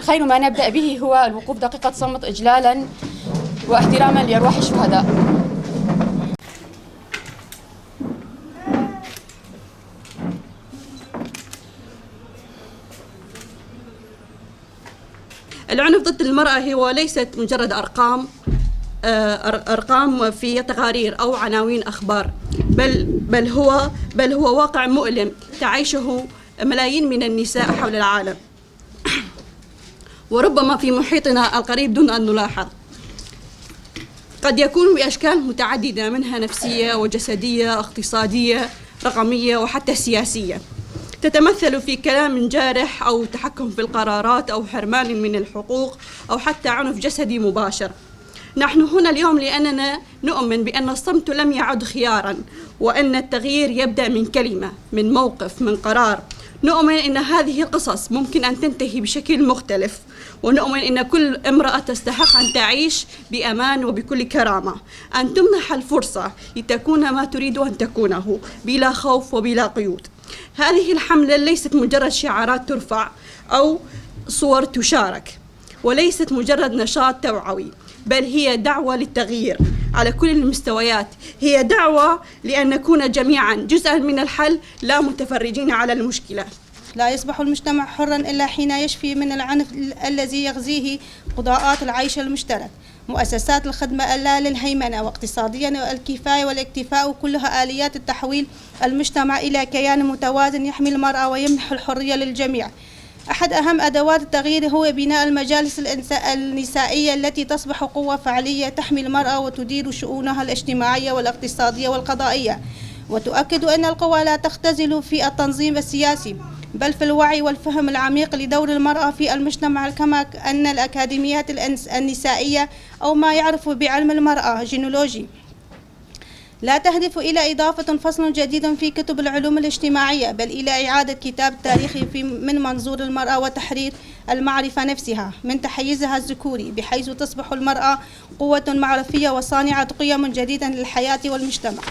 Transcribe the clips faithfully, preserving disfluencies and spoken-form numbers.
خير ما نبدأ به هو الوقوف دقيقة صمت إجلالا واحتراما لأرواح الشهداء. العنف ضد المرأة هو ليست مجرد أرقام، آه، أر-، أرقام في تقارير أو عناوين أخبار، بل، بل هو، بل هو واقع مؤلم تعيشه ملايين من النساء حول العالم، وربما في محيطنا القريب دون أن نلاحظ. قد يكون بأشكال متعددة، منها نفسية وجسدية، اقتصادية، رقمية، وحتى سياسية، تتمثل في كلام جارح أو تحكم في القرارات أو حرمان من الحقوق أو حتى عنف جسدي مباشر. نحن هنا اليوم لأننا نؤمن بأن الصمت لم يعد خيارا، وأن التغيير يبدأ من كلمة، من موقف، من قرار. نؤمن أن هذه القصص ممكن أن تنتهي بشكل مختلف، ونؤمن أن كل امرأة تستحق أن تعيش بأمان وبكل كرامة، أن تمنح الفرصة لتكون ما تريد أن تكونه بلا خوف وبلا قيود. هذه الحملة ليست مجرد شعارات ترفع أو صور تشارك، وليست مجرد نشاط توعوي، بل هي دعوة للتغيير على كل المستويات. هي دعوة لأن نكون جميعا جزءا من الحل، لا متفرجين على المشكلة. لا يصبح المجتمع حرا إلا حين يشفي من العنف ال-، الذي يغذيه قضاءات العيش المشترك، مؤسسات الخدمة، آلات الهيمنة، واقتصاديا الكفاية والاكتفاء، كلها آليات التحويل المجتمع إلى كيان متوازن يحمي المرأة ويمنح الحرية للجميع. أحد أهم أدوات التغيير هو بناء المجالس الإنس-، النسائية التي تصبح قوة فعلية تحمي المرأة وتدير شؤونها الاجتماعية والاقتصادية والقضائية، وتؤكد أن القوة لا تختزل في التنظيم السياسي، بل في الوعي والفهم العميق لدور المرأة في المجتمع، كما أن الأكاديميات الإنس-، النسائية أو ما يعرف بعلم المرأة، جينولوجي، لا تهدف إلى إضافة فصل جديد في كتب العلوم الاجتماعية، بل إلى إعادة كتاب تاريخي في، من منظور المرأة وتحرير المعرفة نفسها من تحيزها الذكوري، بحيث تصبح المرأة قوة معرفية وصانعة قيم جديدة للحياة والمجتمع.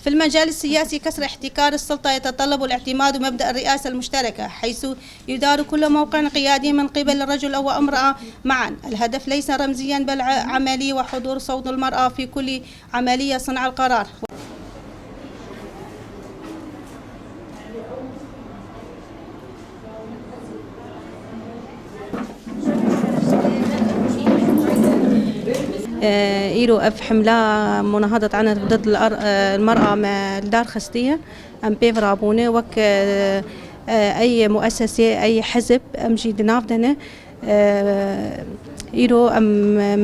في المجال السياسي، كسر احتكار السلطة يتطلب الاعتماد بمبدأ الرئاسة المشتركة، حيث يدار كل موقع قيادي من قبل رجل أو امرأة معا. الهدف ليس رمزيا، بل ع-، عملي، وحضور صوت المرأة في كل عملية صنع القرار. Îro ev hemla munahada anir did li ar-, e, mera me li dar xistiye. Em pêv rabûne wek, e, e, ey muessesê, ey hizb, em jî di nav de ne. E, îro em,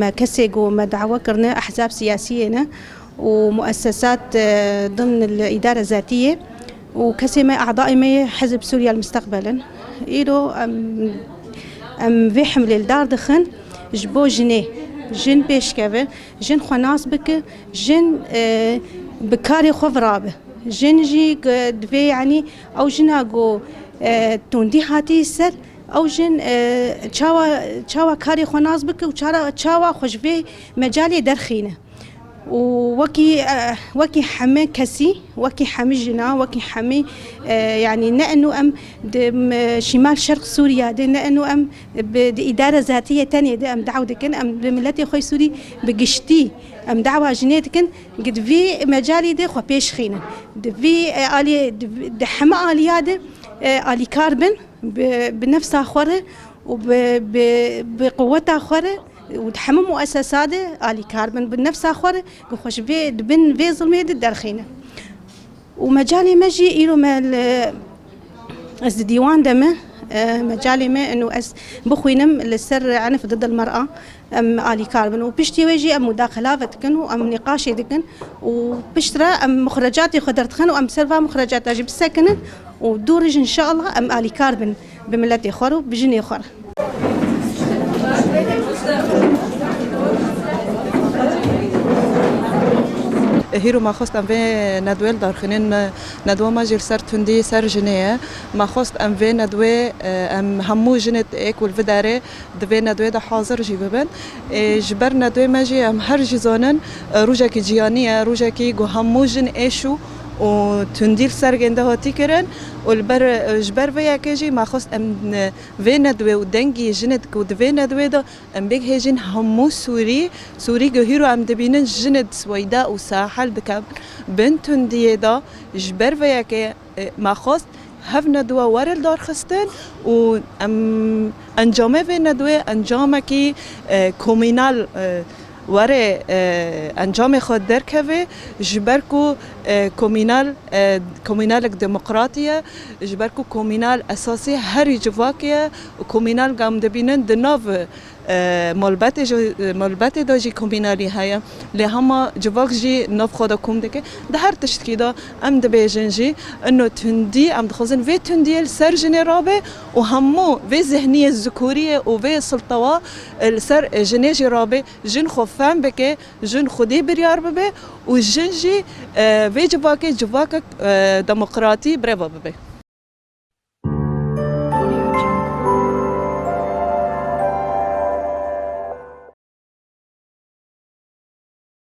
me kesê ku me dawe kirine, ehzab siyasiyê ne û muessesat, e, dimn îdare zatiyê û kesê me, e'dayê me yê Hizb Sûriya Misteqbel in. Îro em, em vê hemlê li dar dixin ji bo jinê, jin pêşkeve, jin xwe nas bike, jin, e, bi karê xwe virabe. Jin jî, e, divê, yanî ew jina ku, e, tundî hatî ser, ew jin, e, çawa, çawa karê xwe nas bike û çara, çawa xwe ji vê mecalê derxîne. Û wekî, eh, wekî heme kesî, wekî hemî jina, wekî hemî, eh, yanî ne eno em di, m-, şîmal şerq Sûriya de, ne eno em bi, di îdare zatiyê tenê de em daw dikin, em bi miletê xwe Sûrî bi giştî em dawa jinê dikin, ku di vî mecalî de xwe pêş xînin. Di vî, eh, aliyê, di, di heme aliya de, eh, alîkar bin. Bi, bi nefsa xwe re û bi, bi, bi quweta xwe re û di hemû muessesa de alîkar bin, bi nefsa xwe re ku xwe ji vê, di bin vê zilmê de derxîne. Û mecalê me jî îro me li, ez di dîwan de me, e, mecalê me ino ez bixwînim li ser enf didil mer'a. Em alîkar bin û piştî wê jî em mudaxilave dikin û em nîqaşê dikin û piştre em muxrecatê xwe derdixin û em ser va muxrecata jî bisekinin û dû rij înşeallah em alîkar bin bi miletê xwe re û bi jinê xwe re. Hîro me xwest em vê nedwê li dar xînin, nedwa me jî li ser tundî ser jinê ye. Me xwest em vê nedwê, e, em hemû jinê ê ku li vê derê di vê nedwê de hazir jî bibin. Ê, ji ber nedwê me jî em her jî zanin, e, rojekî ciyanî ye, rojekî ku hemû jin êş û, û tundî li ser gêndê hatî kirin û li ber, e, ji ber vê yekê jî me xwest em, e, vê nedwê û dengî jinê ku di vê nedwê de em bêhêjin hemû Sûrî, Sûrî ku hîro em dibînin jinê di Sweyda û Sahel dike bin tundiyê de, ji ber vê yekê, e, me xwest hev nedwe were li dar xistin û em encamê vê nedwê encamekî, e, komînal, e, were, e, encamê xwe derkeve, ji ber ku, e, komînal, e, komînalek demokratî ye, ji ber ku komînal esasî herî civakê ye û komînal ku em dibînin di nav, e, malbetê jî, malbetê de jî komînalî heye. Lê hema civak jî nav xwe de kom dike. Di her tiştkî de em dibêjin jî, ino tundî, em dixwazin vê tundiyê li ser jinê rabe û hemû vê zihniyê zikuriyê û vê siltewa li ser jinê jî rabe, jin xwe fehm bike, jin xwedî biryar bibe û jin jî, e, vê civakê civakek, e, demokratî birêve bibe.